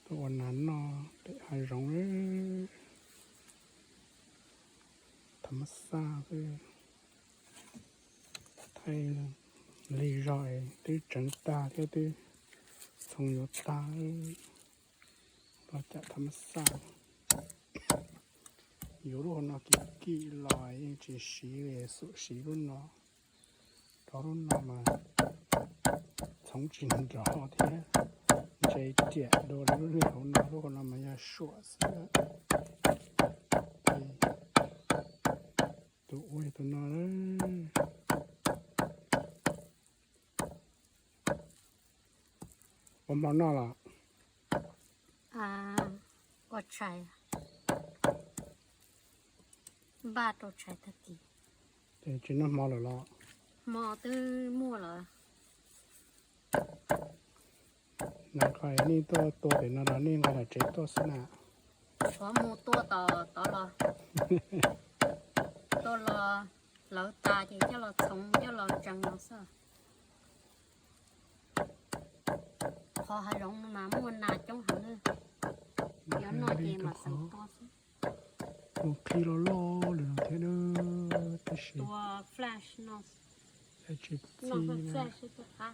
Tuaj ua nas noj pem hav zoov, tham mab xaj xwb. Thaij lig zog es twb tseev tag thiab twb txhoov yuav tag, los cam tham mab xaj. Yuav lub hauv no kim kim los yeej tsis siv li, xum siv lub no. Rau lub no mas txhoov tsis nrov thiab, ntse riam dua lub niag hauv no, lub hauv no mas yog suam xwb. Tus ua yog tus no. Ua hmo noj los? Ua tshais, npaj rau tshais tag kis. Ces tsis noj hmo lawm los? Hmo twb muaj lawm. Nov qhov nej tuaj tua pem no los nej nqa daim tsev tuaj xwb na? Qhov mus tua tom tod los, tua los hlawv tas ces coj los txhoov coj los ntsees no xwb. Qhov hav zoov no mas muaj nas coob heev na. Cov no ces mas xeem tua xwb. Mus qhib loj loj li no thiab na, tab sis tua flash no, tsis txi na.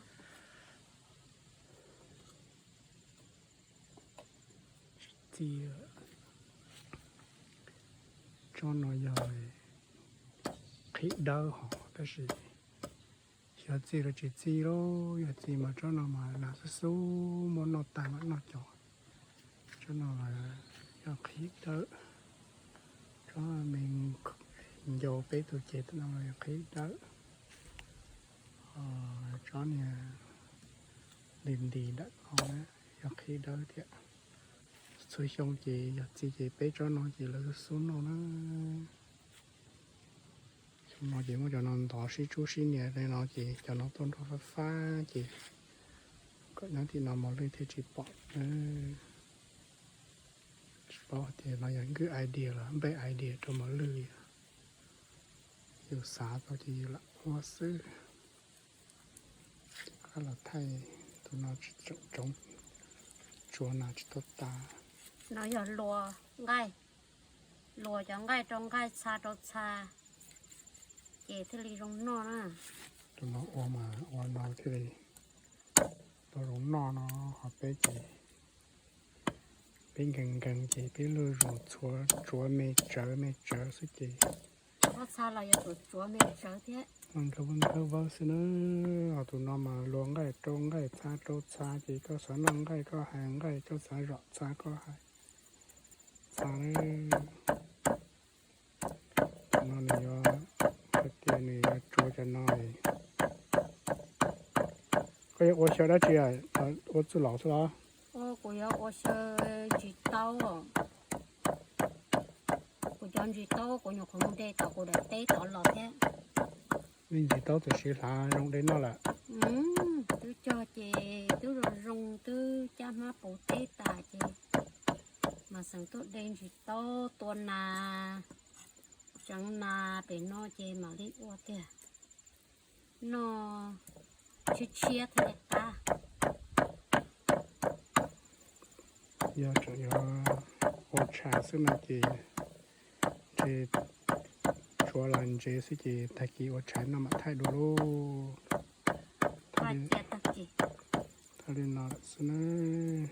Tsis txi. Tsob no yog qhib dawb hos, tab sis xyov txi los tsis txi lauj. Yog txi mas tsob no mas nas xub xub muab noj tag mam noj cov. Tsob no mas yog qhib dawb. Tsob me ncau peb tus cev no yog qhib dawb. Tsob niag nti nti ntawm no yog qhib dawb thiab. Txhua xyoo ces yog txiv ces peb tsob no ces lawv xub noj na. Xyoo no ces muab cov no ntov sib tsub sib nias li no ces cov no tuaj nrog fab fab ces kom nyob tim no mos lwj thiaj tsis pom. Tsis paub tias no yog nkwj idea los npej idea rau mos lwj li. Yus xav tau ces yus lam ua xwb. Qab los thaij tus no tsis tsoom tsoov, tsuav nas tsis tau tas. No yog luas nqaij, luas cov nqaij rau nqaij, txha rau txha, ces thiaj li zoo noj na. Tus no ua mas ua no thiaj li tau zoo noj no. Ho peb ces peb nkees nkees ces peb luj zus txhuav tsuav me tsawv me tsawv xwb ces. Txha los yuav tsum tsuav me tsawv thiab. Nkawd nkawd vawv xwb na. Ho tus no mas luas nqaij rau nqaij, txha rau txha ces koj xav noj nqaij koj hais nqaij, koj xav zom txha koj hais txha na. Tus no nws yuav, tias nws yuav tsuav cov no. Koj yuav ua xyaw dab tsi? Ua txuj laus xwb los? Kuv yuav ua xyaw ntsis taub. Kuv cov ntsis taub kuv nyuam qhuav mus de tom kuv daim teb tod los thiab. Nej ntsis taub txawm siv hlav zoo de noj lawm? Twb cog ces twb zoo zoo, twb cab hmab puv teb tas ces mam xeem tuaj de ntsis taub tua nas, tseev nas pem no ces mam li ua tiag. Noj tshiab tshiab thiaj li qab. Yog tseem yuav ua tshais xwb no ces ntshe tsuav los ntsev xwb ces tag kis ua tshais no mam thaij dua lauj. Thaij li no lawm xwb nawb.